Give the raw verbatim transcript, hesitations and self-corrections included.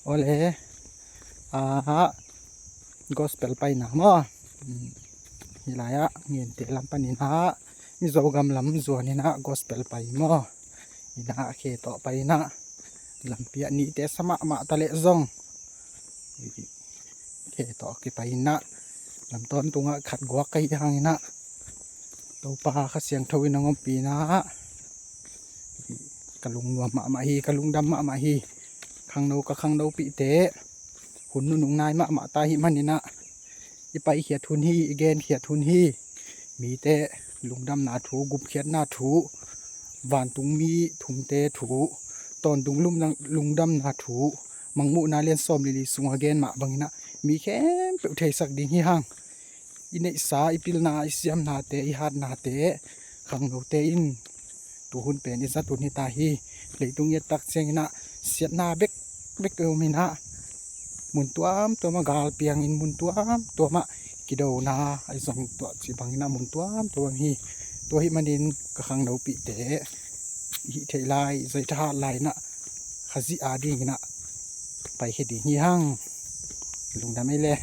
Awle, ah, gospel paina maw? Hih lai-ah Ngente lam panin ah Mizo gam lam zuanin ah gospel pai maw? Inah khe tawh painah lampi ah nihte sa mahmah ta leh zong khe tawh kipai inah lam tawntungah khat guak ka hih hanginah Topa Kha Siangtho in a ngompi inah ka lungnuam mahmah hi, ka lungdam mahmah hi. Khangno ka khangnopihte hun nunung nai mahmah ta hih maninah i paikhiat hun hi, i genkhiat hun hi. Mite lungdamna thu, gupkhiatna thu, vantungmi thumte thu, tawntung lungdamna thu, Mangmuhna lian sawm le li sungah gen mah banginah mi khempeuh theisak ding hi hang. I neihsa, i pilna, i siamnate, i hatnate khangnote in tuhun pen i zat hun hi ta hi. Leitung i et tak cianginah siatna bek bek i om inah mun tuamtuamah gal piangin mun tuamtuamah kidona a i zong tuah cih banginah mun tuamtuam hi. Tua hih manin ka khangnopihte i hih theih lai, zai thahat lai inah Khazih a dinginah paikhia ding hi hang. Lungdam ei le.